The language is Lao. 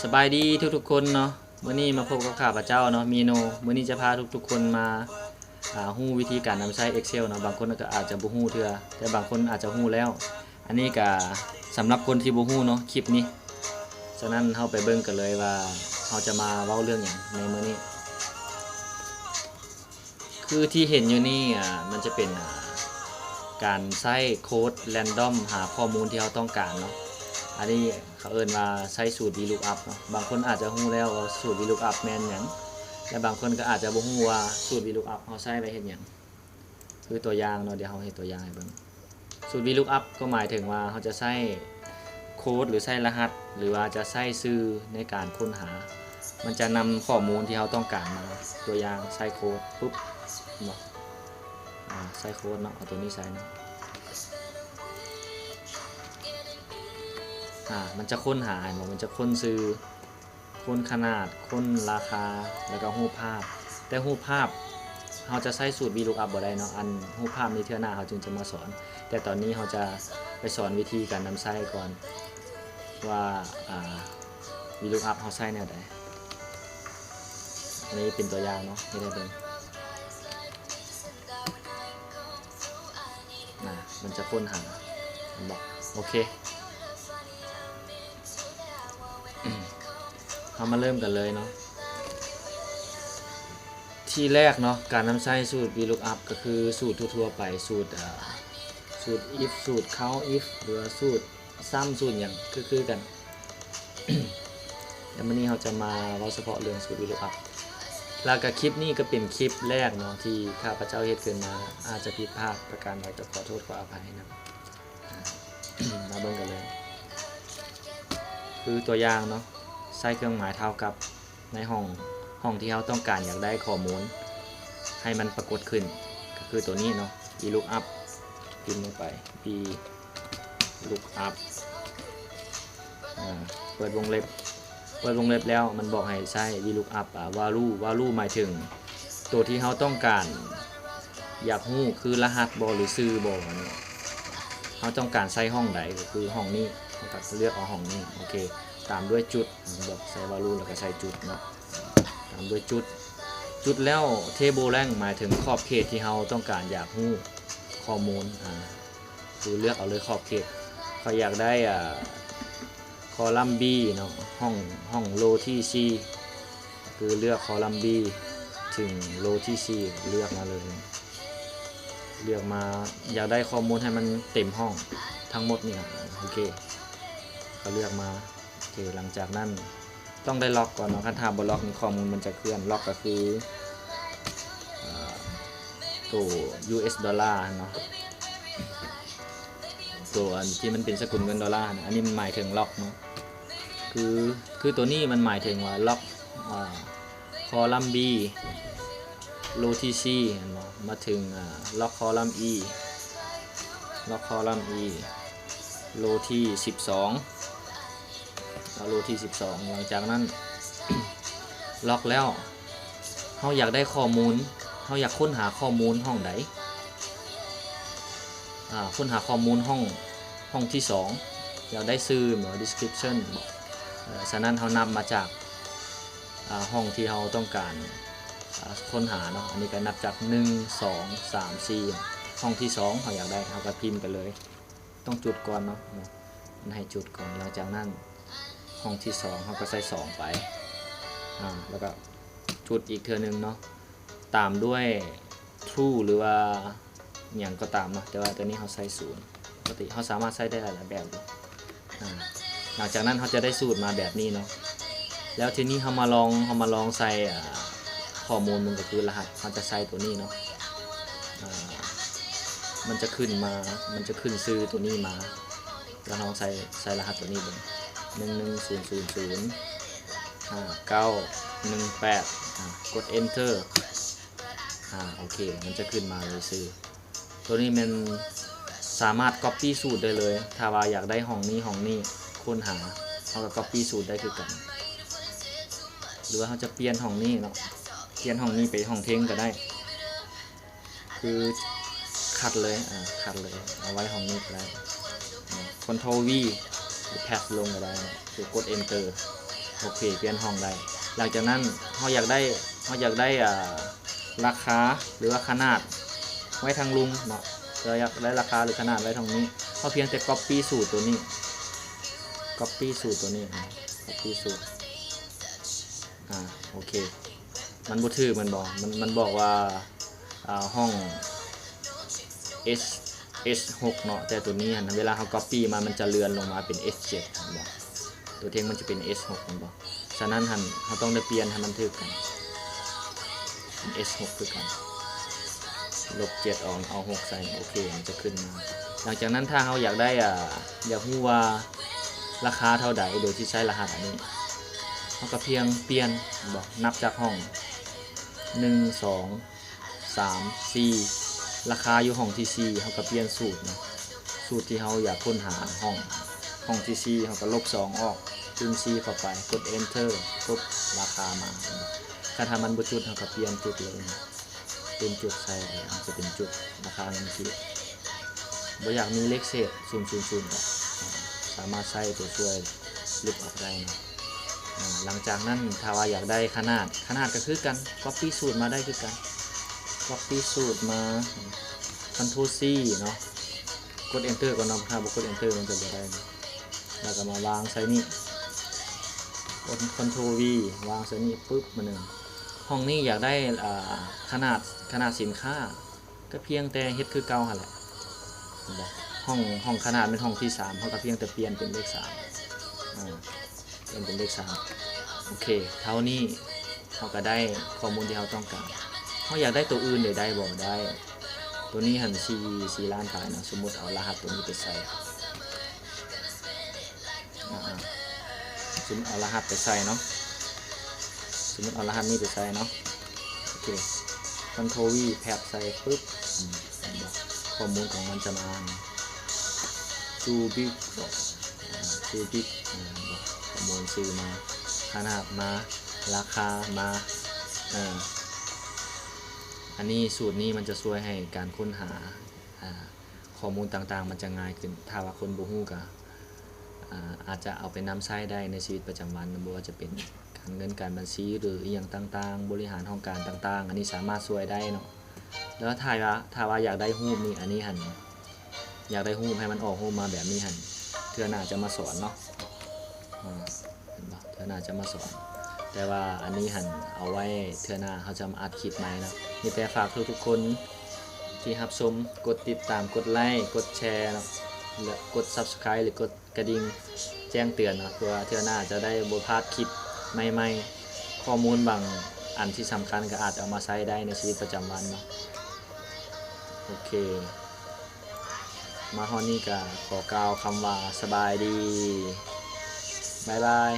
ສະບາຍດີທຸກໆຄົນເນາະ, ມື້ນີ້ມາພົບກັບຂ້າພະເຈົ້າເນາະ ມີໂນ. ມື້ນີ້ຈະພາທຸກໆຄົນມາ ອ່າ ຮູ້ວິທີການນຳໃຊ້ Excel ເນາະ. ບາງຄົນກໍອາດຈະບໍ່ຮູ້ເທື່ອ ແຕ່ບາງຄົນອາດຈະຮູ້ແລ້ວ. ອັນນີ້ກໍສຳລັບຄົນທີ່ບໍ່ຮູ້ເນາະ ຄລິບນີ້. ສະນັ້ນເຮົາໄປເບິ່ງກັນເລີຍວ່າເຮົາຈະມາເວົ້າເລື່ອງຫຍັງໃນມື້ນີ້. ຄືທີ່ເຫັນຢູ່ນີ້ ອ່າ ມັນຈະເປັນ ອ່າ ການໃຊ້ໂຄດ random ຫາຂໍ້ມູນທີ່ເຮົາຕ້ອງການເນາະ. ອັນນີ້ເຂົາເອີ້ນວ່າໃຊ້ສູດ VLOOKUP ເນາະ. ບາງຄົນອາດຈະຮູ້ແລ້ວວ່າສູດ VLOOKUP ແມ່ນຫຍັງ ແລະ ບາງຄົນກໍອາດຈະບໍ່ຮູ້ວ່າສູດ VLOOKUP ເຮົາໃຊ້ໄວ້ເຮັດຫຍັງ. ຄືຕົວຢ່າງເນາະ, ດຽວເຮົາເຮັດຕົວຢ່າງໃຫ້ເບິ່ງ. ສູດ VLOOKUP ກໍໝາຍເຖິງວ່າເຮົາຈະໃຊ້ໂຄດ ຫຼື ໃຊ້ລະຫັດ ຫຼືວ່າຈະໃຊ້ຊື່ໃນການຄົ້ນຫາ. ມັນຈະນຳຂໍ້ມູນທີ່ເຮົາຕ້ອງການມາ. ຕົວຢ່າງໃສ່ໂຄດປຸບເນາະ, ອາ ໃສ່ໂຄດເນາະ, ເອົາຕົວນີ້ໃສ່ເນາະ. ອາ ມັນຈະຄົ້ນຫາ ເຫັນບໍ່? ມັນຈະຄົ້ນຊື່ ຄົ້ນຂະໜາດ, ຄົ້ນລາຄາ ແລ້ວກໍຮູບພາບ. ແຕ່ຮູບພາບເຮົາຈະໃຊ້ສູດ VLOOKUP ບໍ່ໄດ້ເນາະ. ອັນຮູບພາບນີ້ເທື່ອໜ້າເຮົາຈຶ່ງຈະມາສອນ, ແຕ່ຕອນນີ້ເຮົາຈະໄປສອນວິທີການນຳໃຊ້ກ່ອນວ່າ ອ່າ VLOOKUP ເຮົາໃຊ້ແນວໃດ. ອັນນີ້ເປັນຕົວຢ່າງເນາະ, ເຮັດໃຫ້ເບິ່ງ. ນະ ມັນຈະຄົ້ນຫາ ເຫັນບໍ່? ໂອເຄ ເຮົາມາເລີ່ມກັນເລີຍເນາະ. ທີແລກເນາະ ການນຳໃຊ້ສູດ VLOOKUP ກໍຄືສູດທົ່ວໆໄປ, ສູດ ເອີ ສູດ if ສູດ count if ຫຼືວ່າສູດ sum ສູດຫຍັງຄືໆກັນ. ແຕ່ມື້ນີ້ເຮົາຈະມາເວົ້າສະເພາະເລື່ອງສູດ VLOOKUP. ແລ້ວກໍຄລິບນີ້ກໍເປັນຄລິບແລກເນາະ ທີ່ຂ້າພະເຈົ້າເຮັດຂຶ້ນມາ, ອາດຈະຜິດພາດປະການໃດກໍຂໍໂທດຂໍອະໄພນຳ. ມາເບິ່ງກັນເລີຍ. ຄືຕົວຢ່າງເນາະ, ໃສ່ເຄື່ອງໝາຍເທົ່າກັບໃນຫ້ອງ, ຫ້ອງທີ່ເຮົາຕ້ອງການຢາກໄດ້ຂໍ້ມູນໃຫ້ມັນປາກົດຂຶ້ນ, ກໍຄືຕົວນີ້ເນາະ, VLOOKUP ພິມລົງໄປ VLOOKUP ອາ ເປີດວົງເລັບ, ເປີດວົງເລັບແລ້ວມັນບອກໃຫ້ໃຊ້ VLOOKUP ອາ value, value ໝາຍເຖິງໂຕທີ່ເຮົາຕ້ອງການຢາກຮູ້ ຄືລະຫັດບໍ ຫຼືຊື່ບໍ. ອັນນີ້ເຮົາຕ້ອງການໃສ່ຫ້ອງໃດ ກໍຄືຫ້ອງນີ້, ເຮົາກໍເລືອກເອົາຫ້ອງນີ້. ໂອເຄ ຕາມດ້ວຍຈຸດ, ບອກໃສ່ value ແລ້ວກໍໃສ່ຈຸດເນາະ, ຕາມດ້ວຍຈຸດ. ຈຸດແລ້ວ table rank ໝາຍເຖິງຂອບເຂດທີ່ເຮົາຕ້ອງການຢາກຮູ້ຂໍ້ມູນ, ອາ ຄືເລືອກເອົາເລີຍຂອບເຂດ. ຂ້ອຍຢາກໄດ້ ອ່າ column B ເນາະ, ຫ້ອງ ຫ້ອງ row ທີສີ່ ຄືເລືອກ column B ເຖິງ row ທີສີ່ ເລືອກມາເລີຍ. ເລືອກມາ ຢາກໄດ້ຂໍ້ມູນໃຫ້ມັນເຕັມຫ້ອງທັງໝົດນີ້. ໂອເຄ ກໍເລືອກມາ. ໂອເຄ ຫຼັງຈາກນັ້ນຕ້ອງໄດ້ລັອກກ່ອນເນາະ, ຄັນຖ້າບໍ່ລັອກນີ້ຂໍ້ມູນມັນຈະເຄື່ອນ. ລັອກກໍຄື ເອີ ໂຕ US dollar ຫັ້ນເນາະ, ໂຕອັນທີ່ມັນເປັນສະກຸນເງິນໂດລາຫັ້ນ. ອັນນີ້ມັນໝາຍເຖິງລັອກເນາະ, ຄື ຄືໂຕນີ້ມັນໝາຍເຖິງວ່າລັອກ ອາ column B row ທີສີ່ ເຫັນບໍ່? ມາເຖິງ ອາ ລັອກ column E, ລັອກ column E row ທີສິບສອງ, ເອົາ row ທີສິບສອງ. ຫຼັງຈາກນັ້ນລັອກແລ້ວ ເຮົາຢາກໄດ້ຂໍ້ມູນ, ເຮົາຢາກຄົ້ນຫາຂໍ້ມູນຫ້ອງໃດ? ອາ ຄົ້ນຫາຂໍ້ມູນຫ້ອງ ຫ້ອງທີສອງ, ຢາກໄດ້ຊື່ ຫຼື description ເນາະ. ເອີ ສະນັ້ນເຮົານັບມາຈາກ ອາ ຫ້ອງທີ່ເຮົາຕ້ອງການ ອາ ຄົ້ນຫາເນາະ. ອັນນີ້ກໍນັບຈາກໜຶ່ງ ສອງ ສາມ ສີ່, ຫ້ອງທີສອງເຮົາຢາກໄດ້ ເຮົາກໍພິມໄປເລີຍ. ຕ້ອງຈຸດກ່ອນເນາະ, ມັນໃຫ້ຈຸດກ່ອນ. ຫຼັງຈາກນັ້ນຫ້ອງທີສອງເຮົາກໍໃສ່ສອງໄປ, ອາ ແລ້ວກໍຈຸດອີກເທື່ອໜຶ່ງເນາະ, ຕາມດ້ວຍ true ຫຼືວ່າ ຫຍັງກໍຕາມເນາະ, ແຕ່ວ່າຕົວນີ້ເຮົາໃສ່ສູນ. ປົກກະຕິເຮົາສາມາດໃຊ້ໄດ້ຫຼາຍໆແບບຢູ່. ອາ ຫຼັງຈາກນັ້ນເຮົາຈະໄດ້ສູດມາແບບນີ້ເນາະ, ແລ້ວທີນີ້ເຮົາມາລອງ ເຮົາມາລອງໃສ່ ອາ ຂໍ້ມູນມັນກໍຄືລະຫັດ, ເຮົາຈະໃສ່ຕົວນີ້ເນາະ. ອາ ມັນຈະຂຶ້ນມາ ມັນຈະຂຶ້ນຊື່ຕົວນີ້ມາ, ລະລອງໃສ່ ໃສ່ລະຫັດຕົວນີ້ເບິ່ງ ໜຶ່ງໜຶ່ງສູນສູນສູນ ຫ້າເກົ້າໜຶ່ງແປດ. ອາ ກົດ enter. ອາ ໂອເຄ ມັນຈະຂຶ້ນມາເລີຍຊື່. ຕົວນີ້ແມ່ນສາມາດ copy ສູດໄດ້ເລີຍ. ຖ້າວ່າຢາກໄດ້ຫ້ອງນີ້ ຫ້ອງນີ້ ຄົ້ນຫາ ເຮົາກໍ copy ສູດໄດ້ຄືກັນ, ຫຼືວ່າເຮົາຈະປ່ຽນຫ້ອງນີ້ເນາະ, ປ່ຽນຫ້ອງນີ້ໄປຫ້ອງເທິງກໍໄດ້. ຄືຄັດເລີຍ ອາ ຄັດເລີຍ ເອົາໄວ້ຫ້ອງນີ້ກໍໄດ້. ອາ control V ຫຼື paste ລົງກໍໄດ້ ຫຼືກົດ enter. ໂອເຄ ປ່ຽນຫ້ອງໄດ້. ຫຼັງຈາກນັ້ນເຮົາຢາກໄດ້ ເຮົາຢາກໄດ້ ອ່າ ລາຄາ ຫຼືວ່າຂະໜາດໄວ້ທາງລຸ່ມເນາະ. ເຮົາຢາກໄດ້ລາຄາ ຫຼືຂະໜາດໄວ້ທາງນີ້ ເຮົາພຽງແຕ່ກັອບປີ້ສູດໂຕນີ້ ກັອບປີ້ສູດໂຕນີ້ ກັອບປີ້ສູດ. ອ່າ ໂອເຄ ມັນບໍ່ຖືກແມ່ນບໍ່? ມັນ ມັນບອກວ່າ ອ່າ ຫ້ອງ S S ຫົກເນາະ ແຕ່ໂຕນີ້ຫັ້ນ ເວລາເຮົາກັອບປີ້ມາ ມັນຈະເລື່ອນລົງມາເປັນ S ເຈັດ ເຫັນບໍ່? ໂຕເທິງມັນຈະເປັນ S ຫົກ ແມ່ນບໍ່? ສະນັ້ນຫັ້ນ ເຮົາຕ້ອງໄດ້ປ່ຽນໃຫ້ມັນຖືກກັນ ເປັນ S ຫົກ ຄືກັນ ລົບເຈັດອອກ ເອົາຫົກໃສ່ ໂອເຄ ມັນຈະຂຶ້ນມາ. ຫຼັງຈາກນັ້ນ ຖ້າເຮົາຢາກໄດ້ ອ່າ ຢາກຮູ້ວ່າລາຄາເທົ່າໃດ ໂດຍທີ່ໃຊ້ລະຫັດອັນນີ້ ເຮົາກໍພຽງປ່ຽນ ເຫັນບໍ່? ນັບຈາກຫ້ອງ ໜຶ່ງ ສອງ ສາມ ສີ່ ລາຄາຢູ່ຫ້ອງທີສີ່ ເຮົາກໍປ່ຽນສູດນະ ສູດທີ່ເຮົາຢາກຄົ້ນຫາຫ້ອງ ຫ້ອງທີສີ່ ເຮົາກໍລົບສອງອອກ ຕື່ມສີ່ເຂົ້າໄປ ກົດ Enter ຈົບ ລາຄາມາ. ຄັນຖ້າມັນບໍ່ຈຸດ ເຮົາກໍປ່ຽນຈຸດເລີຍ ເປັນຈຸດໃສ່ ອາດຈະເປັນຈຸດ ລາຄາເງິນກີບ ບໍ່ຢາກມີເລກເສດ ສູນ ສູນ ສູນ ກໍ ອ່າ ສາມາດໃຊ້ຕົວຊ່ວຍຫຼຸດອອກໄດ້ເນາະ. ອ່າ ຫຼັງຈາກນັ້ນ ຖ້າວ່າຢາກໄດ້ຂະໜາດ ຂະໜາດກໍຄືກັນ ກັອບປີ້ສູດມາໄດ້ຄືກັນ ກັອບປີ້ສູດມາ Ctrl C ເນາະ ກົດ Enter ກ່ອນເນາະ ຖ້າບໍ່ກົດ Enter ມັນຈະບໍ່ໄດ້ ແລ້ວກໍມາວາງໃສ່ນີ້ ກົດ Ctrl V ວາງໃສ່ນີ້ປຶບ ມາໜຶ່ງ ຫ້ອງນີ້ຢາກໄດ້ ອ່າ ຂະໜາດ ຂະໜາດສິນຄ້າ ກໍພຽງແຕ່ເຮັດຄືເກົ່າຫັ້ນແຫຼະ ເຫັນບໍ່? ຫ້ອງ ຫ້ອງຂະໜາດແມ່ນຫ້ອງທີສາມ ເຮົາກໍພຽງແຕ່ປ່ຽນເປັນເລກສາມ ອ່າ ປ່ຽນເປັນເລກສາມ ໂອເຄ ເທົ່ານີ້ເຮົາກໍໄດ້ຂໍ້ມູນທີ່ເຮົາຕ້ອງການ. ເຮົາຢາກໄດ້ໂຕອື່ນເດ ໄດ້ບໍ່? ໄດ້ ໂຕນີ້ຫັ້ນ ສີ່ ສີ່ລ້ານປາຍນະ ສົມມຸດເອົາລະຫັດໂຕນີ້ໄປໃສ່ ອ່າ ສົມມຸດເອົາລະຫັດໄປໃສ່ເນາະ ສົມມຸດເອົາລະຫັດນີ້ໄປໃສ່ເນາະ ໂອເຄ Ctrl V ແພັບໃສ່ປຶບ ອືມ ເຫັນບໍ່? ຂໍ້ມູນຂອງມັນຈະມາ Too big ເນາະ ອ່າ Too big ອ່າ ເຫັນບໍ່? ຂໍ້ມູນຊື່ມາ ຂະໜາດມາ ລາຄາມາ ເອີ ອັນນີ້ ສູດນີ້ມັນຈະຊ່ວຍໃຫ້ການຄົ້ນຫາ ອ່າ ຂໍ້ມູນຕ່າງໆມັນຈະງ່າຍຂຶ້ນ. ຖ້າວ່າຄົນບໍ່ຮູ້ກໍ ອາ ອາດຈະເອົາໄປນຳໃຊ້ໄດ້ໃນຊີວິດປະຈຳວັນ ບໍ່ວ່າຈະເປັນການເງິນການບັນຊີ ຫຼື ອີ່ຫຍັງຕ່າງໆ ບໍລິຫານຫ້ອງການຕ່າງໆ ອັນນີ້ສາມາດຊ່ວຍໄດ້ເນາະ. ແລ້ວຖ້າວ່າ ຖ້າວ່າຢາກໄດ້ຮູບນີ້ ອັນນີ້ຫັ້ນ ຢາກໄດ້ຮູບໃຫ້ມັນອອກຮູບມາແບບນີ້ຫັ້ນ ເທື່ອໜ້າຈະມາສອນເນາະ ອາ ເຫັນບໍ່? ເທື່ອໜ້າຈະມາສອນ ແຕ່ວ່າອັນນີ້ຫັ້ນເອົາໄວ້ເທື່ອໜ້າເຮົາຈະມາອັດຄລິບໃໝ່ເນາະ. ມີແຕ່ຝາກທຸກໆຄົນທີ່ຮັບຊົມ ກົດຕິດຕາມ ກົດໄລ ກົດແຊເນາະ ແລະ ກົດ Subscribe ຫຼື ກົດກະດິ່ງແຈ້ງເຕືອນເນາະ ເພື່ອວ່າເທື່ອໜ້າຈະໄດ້ບໍ່ພາດຄລິບໃໝ່ໆ. ຂໍ້ມູນບາງອັນທີ່ສຳຄັນກໍອາດຈະເອົາມາໃຊ້ໄດ້ໃນຊີວິດປະຈຳວັນເນາະ. ໂອເຄ ມາຮອດນີ້ກໍຂໍກ່າວຄຳວ່າສະບາຍດີ ບາຍບາຍ.